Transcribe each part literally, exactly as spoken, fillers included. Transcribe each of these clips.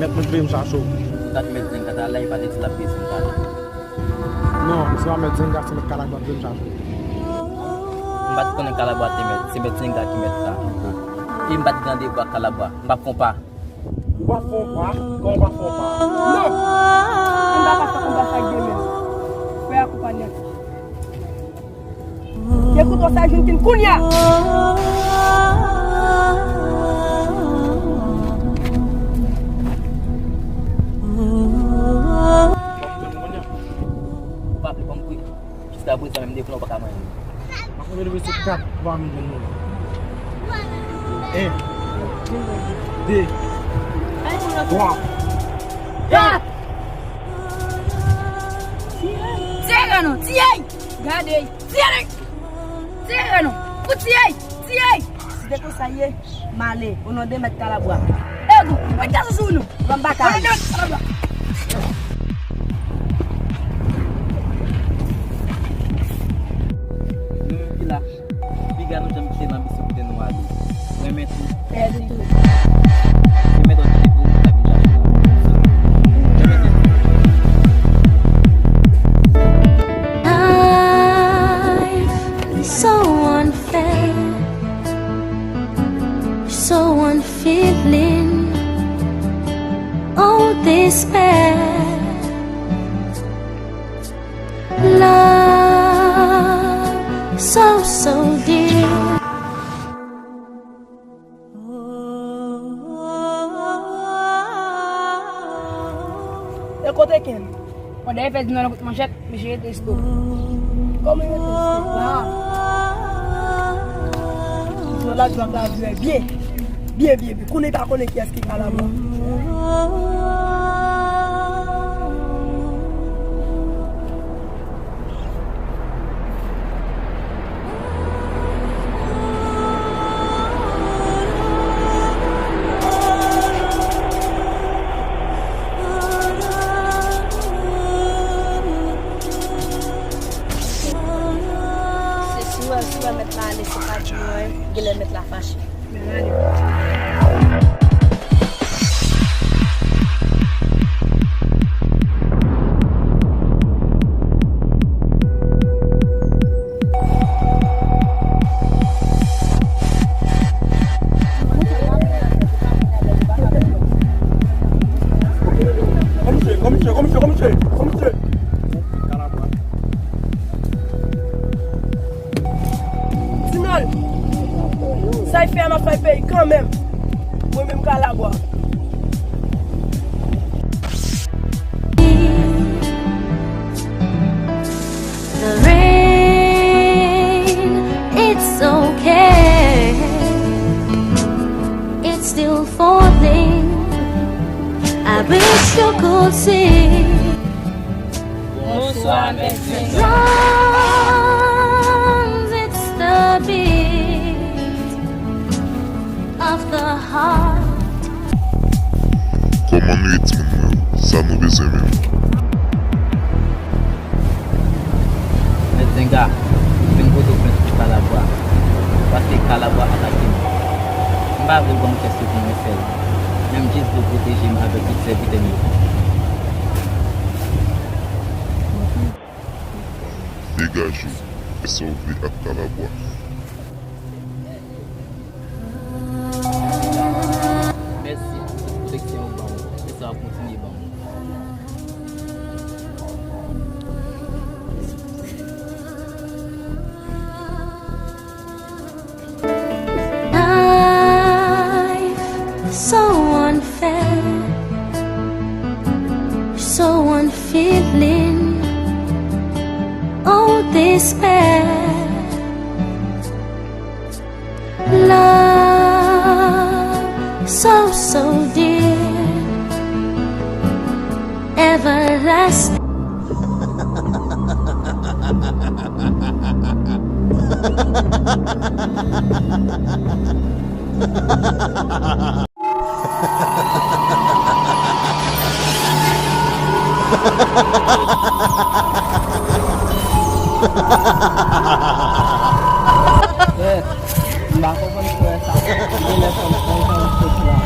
Mwen vle m chache w. Ou ta t mèt Zenga ta la, li pa te di l ap bezwen pale. Non, se pa mèt Zenga, se mèt Kalabwa vle m chache w. M pa t konnen Kalabwa te mèt, se mèt Zenga ki mèt la. E m pa t gen randevou ak Kalabwa, m pa fon pa. Ou pa fè yon pa? Kòman ou pa fè yon pa? Non! Ann pa pase konba sa ak de men. Frè ak konpayèl. Gen kouto sa jwenn kin kounye a! Ou pa vle ban m kwi. Jiska prezan menm de flan ou pa ka manyen. Mwen konnen depi se kat, ou pa menm jwenn moun. En, de, twa. Kat! Tire non, tire! Gade! Tire! Tire non! Pou tire! Tire! Si se konsa ye, m ale, o non de mèt Kalabwa. Ego, mwen gazo sou nou! Ban m batay! O non de mèt Kalabwa! Nou menm ki la, piga nou janm kite nan bis yo kite nou ale. Renmen tou. Pèdi tou. Renmen dòt kite pou ou, sa vin chache nou. Renmen tou. Life is so unfair, so unfeeling. Oh, despair. Love so, so dear. E kote Ken? Pandan e fè di nan kout manchèt, misye rete stop. Kòman rete stop la? Nan lajwa k la vre byen. Byen, byen, byen. Konnen pa konnen kiyès ki Kalabwa. Se si w wè, si w wè mèt la ale, se pa di mwen, genlè mèt la fache. Kòmsi, kòmsi, kòmsi, kòmsi, kòmsi. Ti Nòl, sa y fè a m ap fè peyi kanmenm. Mwen menm Kalabwa. The rain, it's okay. It's still falling. I wish you could see. Bonswa, mèt Zenga. Drums, it's the beat of the heart. Kòman nou ye, timoun mwen yo? Sa nou bezwen menm? Mèt Zenga, m vin pote w plent pou Kalabwa, paske Kalabwa atake m. M pa vle w ban m kè sou pou mwen sèl, men m jis vle w pwoteje m avèk tout sèvitè m yo. Degaje w, fè sa w vle ak Kalabwa. Mèsi pou tout pwoteksyon ou ban mwen e sa w ap kontinye ban mwen. Life so unfair, so unfeeling. Oh, despair. Love so, so dear, everlasting. Frè, m pa konprann frè sa. Genlè fò m pran jan m sot la.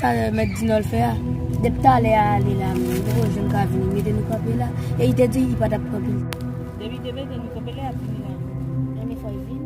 Mèt Dinòl fè a. Depi talè a ale la, menm, li poko janm ka vini, mete nou kanpe la. E li te di li pa t ap kanpe. Depi te mete nou kanpe la, l ap vini la. Enben fò l vini.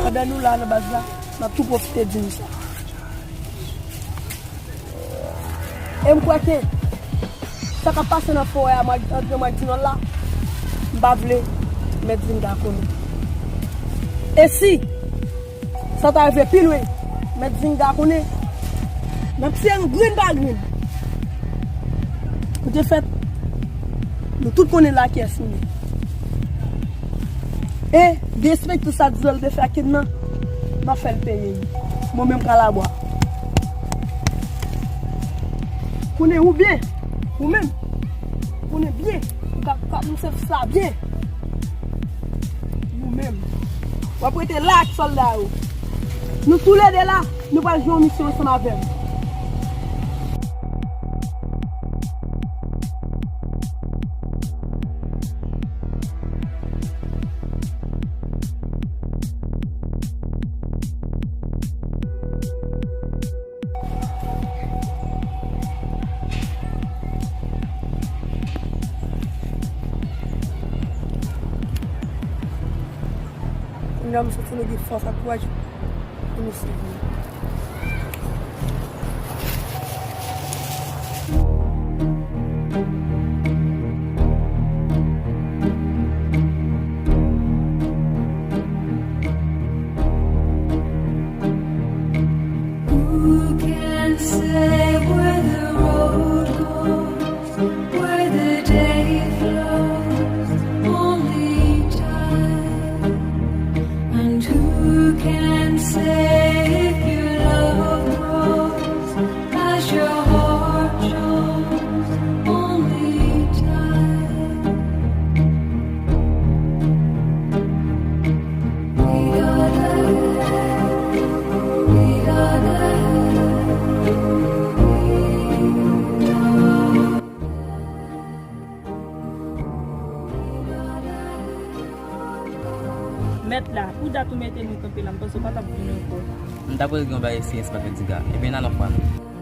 Pandan nou la nan baz la, n ap tou pwofite di nou sa. E m kwè ke sa k ap pase nan forè a, Mag-, antre Mèt Dinòl la, m pa vle Mèt Zinga konnen. E si sa ta rive pi lwen, Mèt Zinga konnen, n ap tiye nou grenn pa grenn. Pou te fèt, nou tout konnen lakiyès nou ye. E derespekte sa Dizòl te fè ak Edna, m ap fè l peye li. Mwen menm Kalabwa. Konnen ou byen, ou menm. Konnen byen, ou ka, ka, m se sa byen. Ou menm. W ap rete la ak sòlda yo. Nou toulede la, nou pral jwe yon misyon ansanm avè m. Kounye a, m santi nou gen fòs ak kouraj pou nou swiv li. Who can say where the road goes, where the day flows? Only time. And who can say if your love grows as your heart shows? Only time. Mèt la, pou dat ou mete nou kanpe la, m panse w pa t ap vini ankò. M ta pral gen yon bagay serye sou Mèt Zinga. Ebyen, n al yon fwa non.